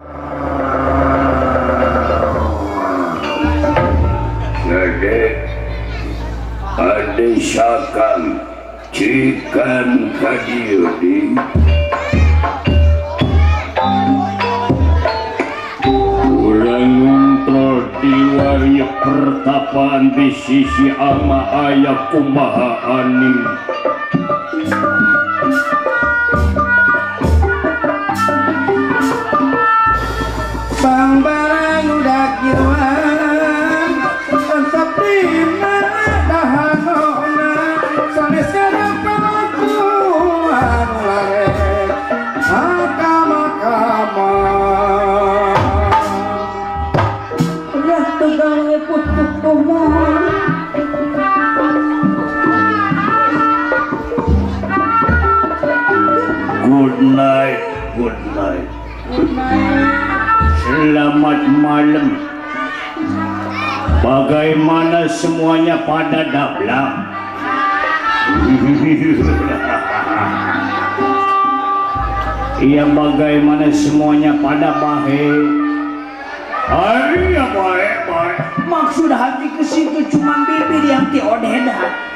Gede ade sakang cikan ka dieu di urang ngontrol di warya pertapaan di sisi ama aya kumaha aning. Bang-barang udah kiruan sapina dahanona sanes kalakuan larek akama-kama udah tegang putuk kumon. Good night, good night. Good night. Selamat malam. Bagaimana semuanya pada dablang? Iya, bagaimana semuanya pada bahe? Iya, baik, baik. Maksud hati ke situ cuma bibir yang tiodedah.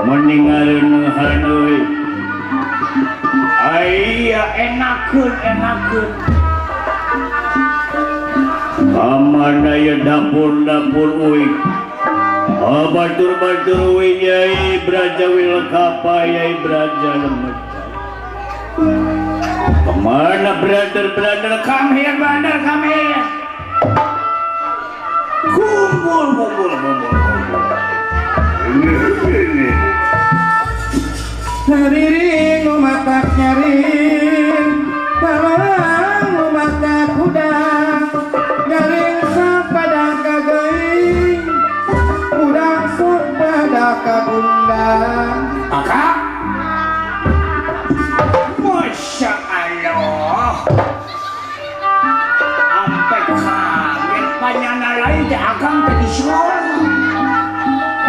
Meninggal euy. Aya enakeun enakeun. Kamana ya dapur-dapur euy. Batur-batur euy yai Braja Wilkapa yai Braja Lemet. Kemana brother-brother, come here brother, come here. Kumpul kumpul kumpul. Sariring umatak nyaring, talang umatak udang, nyaring sapada kagaing, udang sapada kagundang. Akak, Masya Allah, ampe kaget panyana lain teh akang teh disorong.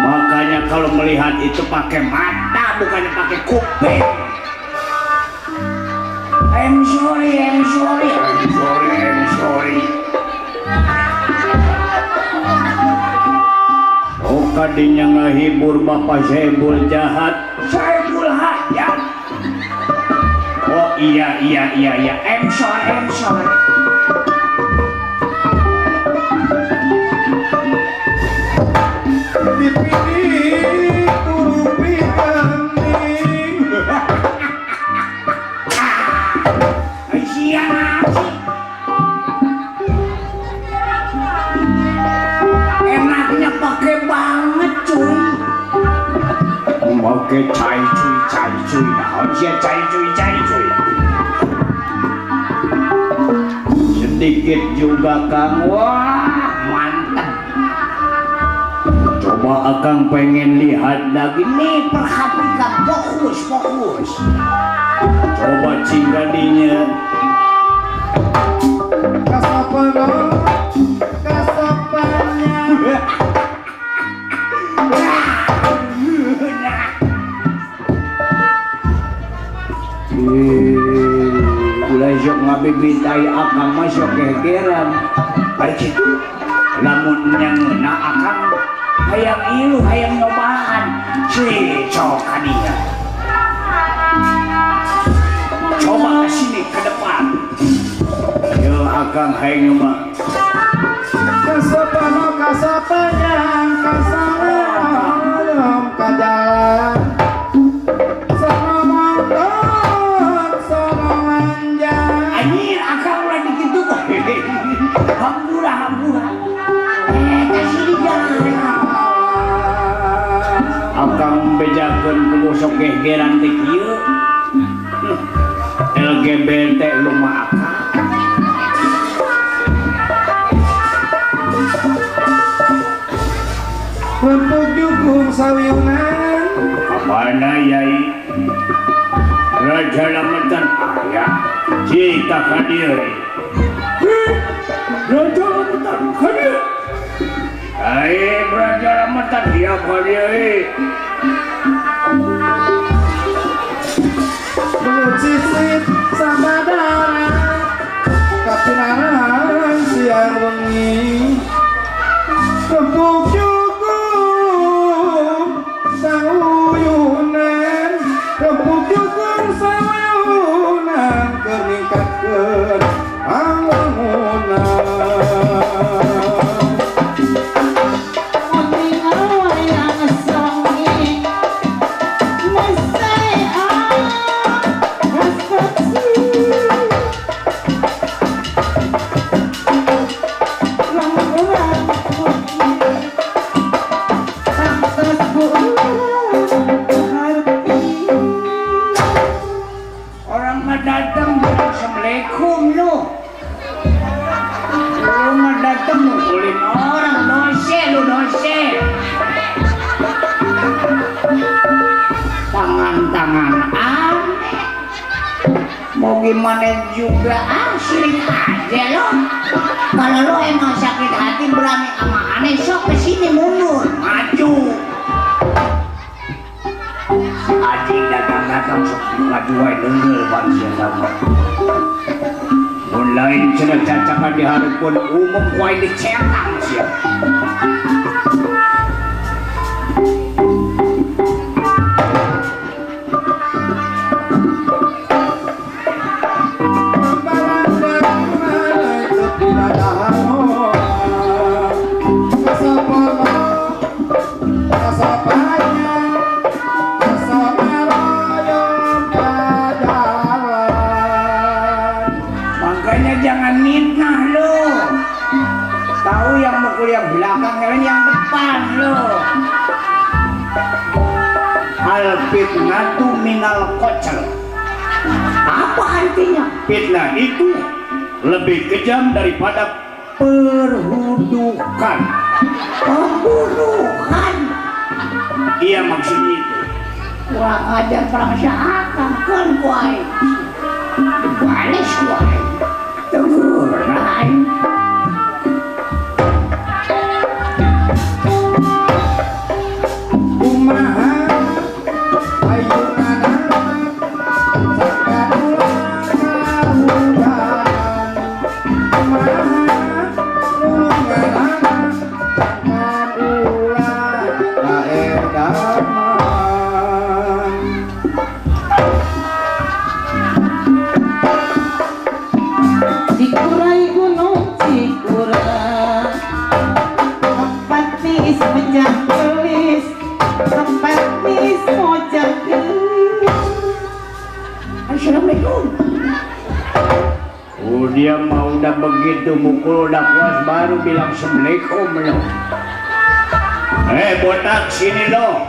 Makanya kalau melihat itu pakai mata, bukannya pakai kuping. I'm sorry, I'm sorry, I'm sorry, I'm sorry. Oh, kadinya ngahibur Bapak Saibul jahat, Saibul hayat. Oh iya iya iya iya, I'm sorry, I'm sorry. Dipilih turupi kening. Enaknya pakai banget cuy. Pakai cai cuy cai cuy, nah sia cai cuy cai cuy. Sedikit juga Kang, wah mantap. Coba akang pengen lihat lagi nih, perhatikan, fokus fokus. Coba cinggadinya. Kasapano, kasapannya. Ulah sok ngabibitai akang mah sok kegeran. Bari kitu lamun nyangeuna akang hayang ilu hayang nyobaan si cok kadinya. Coba ke sini ke depan. Yo akang Akang hayang nyoba. Kasapano kasapanyang kasalam kajalan. Sono sono manjang. Anjir akang ulah dikitu. Hampura hampura. Kasih di jalan. Akang bejakeun kudu sok gegeran teh kieu. LGBT lumah akang. Rempuk jukung sawiunan. Kamana yai? Raja Lametan aya cita ka dieu. Raja Lametan ka dieu. Ai Raja Lametan dia ka dieu. Sisip samadara kapinaran siang wengi. Rempuk jukung sauyunan, rempuk jukung sauyunan keur ningkatkeun pangwangunan. Orang mah datang assalamualaikum lu. Lu mah datang mukulin orang, dose lu dose. Tangan-tangan aneh. Mau gimana juga sirik aja lo. Kalau lo emang sakit hati berani sama aneh sok kesini mundur, maju. Anjing datang-datang sok ngajuai leunggeul bangsa sama. Mun lain cenah cacakan di hareupeun umum ku aing dicentang sia. Makanya jangan mitnah lo. Tahu yang mukul yang belakang, yang depan lo. Al fitnatu minal qatl. Apa artinya? Fitnah itu lebih kejam daripada perhudukan. Pembunuhan. Iya maksudnya itu. Kurang ajar perang syakang kan kuai. Dibales kuai. Teguran. Kumaha ayunana sakanulang kahudan. Kumaha nulunganana sakanulang kaedaman. Cikurai gunung Cikura, tempat nis menjangkelis, tempat nis mojakelis. Assalamualaikum. Oh dia mau udah begitu mukul udah puas baru bilang assalamualaikum lo. Botak sini lo.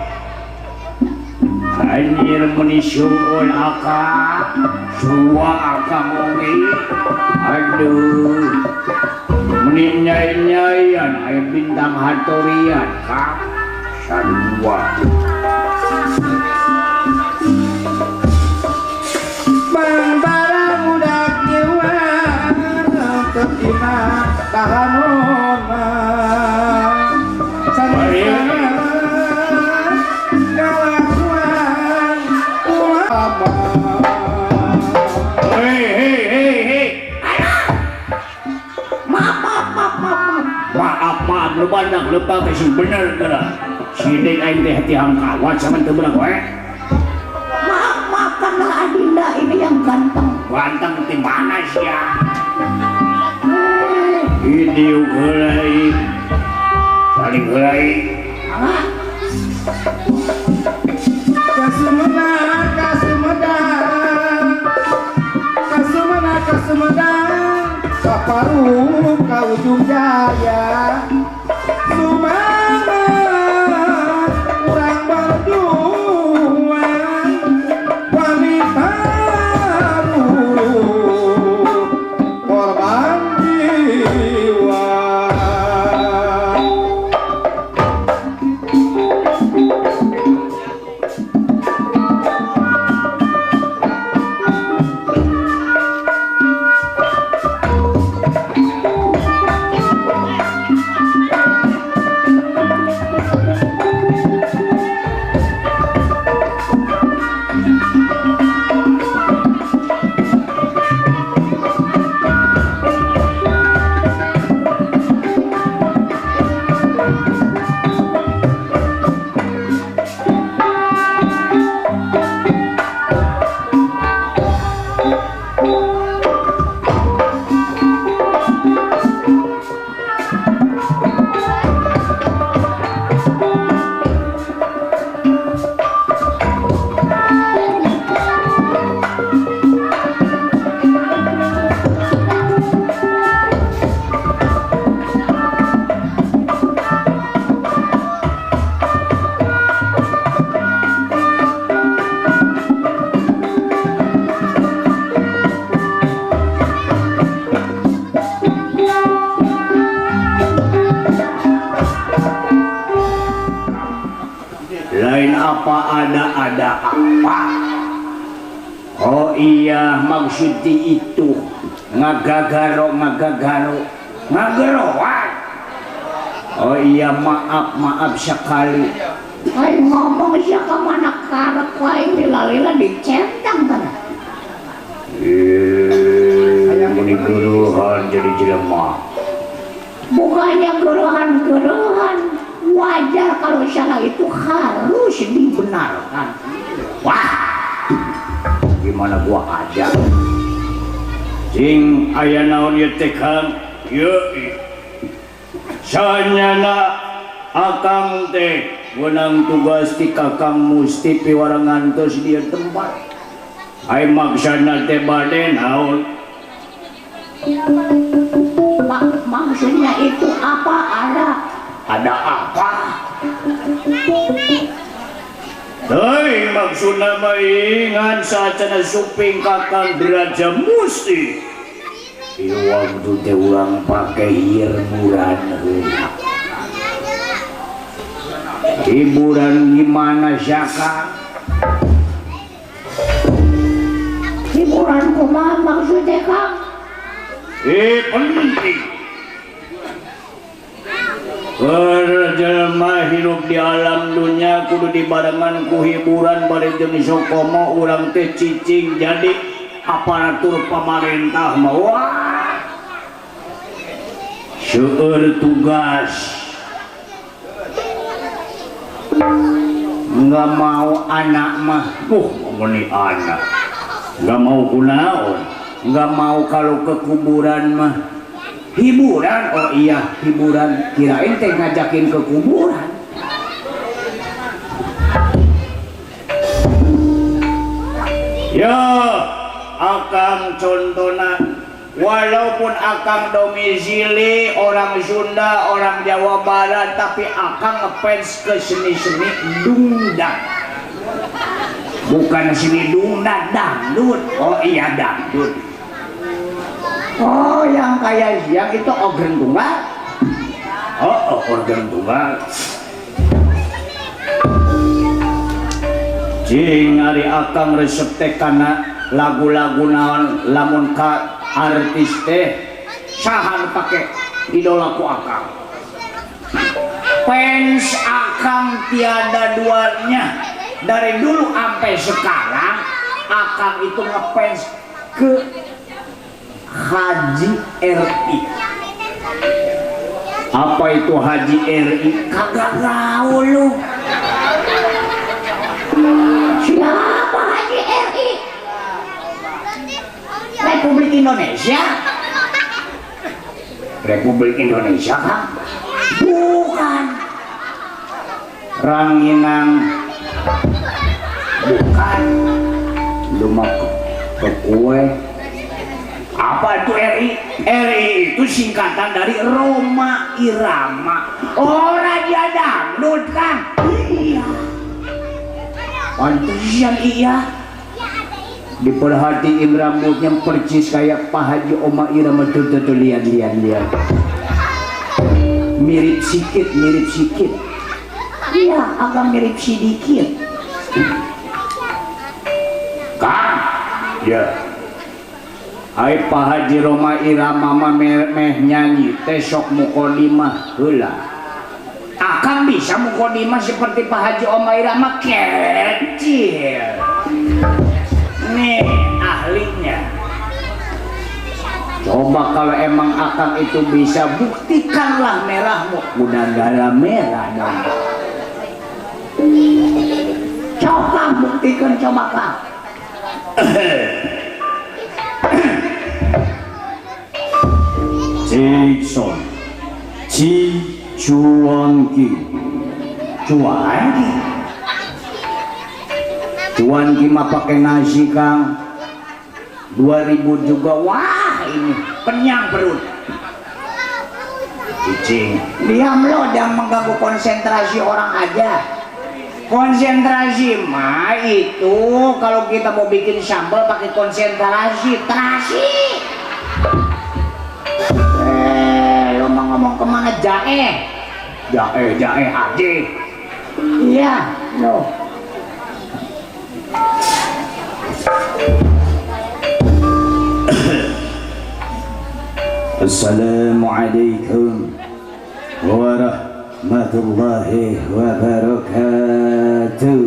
Anjir menisuul akang, suwa akang oge. Aduh, meninyai-nyaian aya bintang hatorian kang sarua. Bang barang udak nyiwan teu imah tahanona. Sanisana kalakuan ulama. Hei hei hei hei. Maaf maaf maaf maaf. Maaf maaf lu pandang lupa kasih bener geura. Sidik aing teh tihang kawat sama teu beunang we. Maaf maafkanlah Adinda ini yang ganteng. Ganteng di mana sia? Diuk heula ieu. Saling heula ieu. Kasumedang, kasumedang, kasumedang, kasumedang, kaparung ka ujung jaya. Sumangat urang berjuang, wanita korban jiwa. Lain apa ada apa. Oh iya, maksudnya itu ngagagaro ngagagaro ngageroan. Oh iya, maaf maaf sekali. Aing ngomong sia ka mana karep aing lila-lila dicentang kan. Meni geruhan jadi jelema. Bukannya geruhan-geruhan, wajar kalau salah itu harus dibenarkan. Wah, gimana gua aja? Sing aya naon ieu teh Kang? Ieu sanyana akang teh wenang tugas ti Kakang Musti piwarang ngantos di tempat. Ai maksana teh bade naon? Maksudnya itu apa ada? Ada apa? Hei, maksudna mah ingan saacana suping Kakang Raja Musti. Ieu waktu teh urang pake hiburan heula. Hiburan gimana Saka? Hiburan kumaha maksudnya Kang? Penting. Jelema hidup di alam dunia kudu dibarengan ku hiburan bari jeung sokomo urang teh cicing jadi aparatur pamarentah mah. Wah, seueur tugas. Nggak mau anak mah, meni anak. Nggak mau kunaon, nggak mau kalau ke kuburan mah. Hiburan, oh iya hiburan, kirain teh ngajakin ke kuburan. Ya, akang contona, walaupun akang domisili orang Sunda, orang Jawa Barat, tapi akang ngefans ke seni-seni dungdang. Bukan seni dungdang, dangdut. Oh iya dangdut. Oh, yang kayak yang itu organ tunggal. Oh, organ tunggal. Jing ari akang resep teh kana lagu-lagu naon lamun ka artis teh saha pake idola ku akang. Fans akang tiada duanya. Dari dulu sampai sekarang akang itu ngefans ke Haji RI. Apa itu Haji RI? Kagak tahu lu. Siapa Haji RI? Republik Indonesia. Republik Indonesia kan? Bukan. Ranginang. Bukan. Lu mah ke kue. Apa itu RI? RI itu singkatan dari Rhoma Irama. Oh, Raja Dangdut kan? Iya. Pantesan iya. Diperhatiin rambutnya percis kayak Pak Haji Oma Irama tuh tuh, tuh lihat lihat lihat. Mirip sikit, mirip sikit. Iya, agak mirip sedikit. Kang, ya. Ai Pak Haji Rhoma Irama mah meh nyanyi teh sok mukodimah heula. Akang bisa mukodimah seperti Pak Haji Rhoma Irama kecil. Nih ahlinya. Coba kalau emang akang itu bisa, buktikanlah merahmu. Udah darah merah dong. Coba buktikan, coba Kang. Jackson, Ci Cuanki, Cuanki, Cuanki mah pakai nasi Kang, 2000 juga, wah ini kenyang perut. Cicing, diam lo, jangan mengganggu konsentrasi orang aja. Konsentrasi mah itu kalau kita mau bikin sambal pakai konsentrasi, terasi. Lo mau ngomong kemana jae? Jae, jae aja. Iya, lo. Assalamualaikum warahmatullahi wabarakatuh.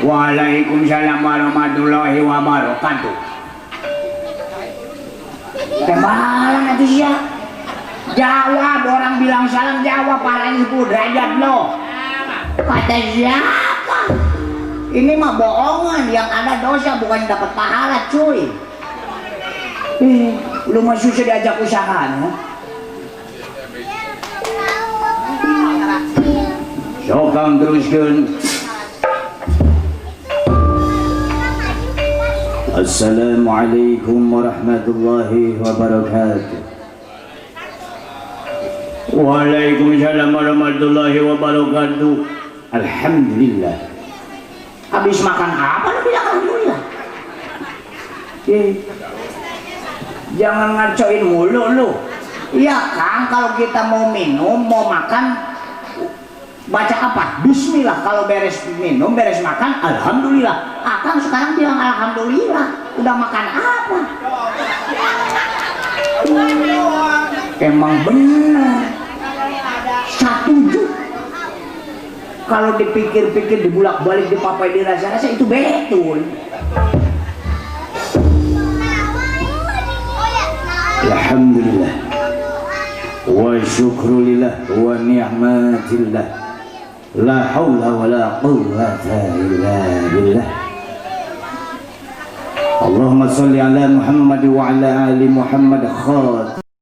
Waalaikumsalam warahmatullahi wabarakatuh. Tembalan itu ya. Jawab, orang bilang salam jawab, parahnya 10 derajat lo. Kata siapa? Ini mah bohongan, yang ada dosa bukan dapat pahala cuy. Lu mah susah diajak usaha no? Sokang teruskan. Assalamualaikum warahmatullahi wabarakatuh. Waalaikumsalam warahmatullahi wabarakatuh. Alhamdulillah. Habis makan apa lu bilang alhamdulillah? Jangan ngacoin mulu lu. Iya Kang, kalau kita mau minum, mau makan, baca apa? Bismillah. Kalau beres minum, beres makan, alhamdulillah. Akang sekarang bilang alhamdulillah. Udah makan apa? Emang benar. 1 juta. Kalau dipikir-pikir, dibulak-balik, dipapai, dirasa-rasa, itu betul. Alhamdulillah wa syukrulillah wa ni'matillah la hawla wa la quwwata illa billah. Allahumma salli ala Muhammad wa ala ali Muhammad.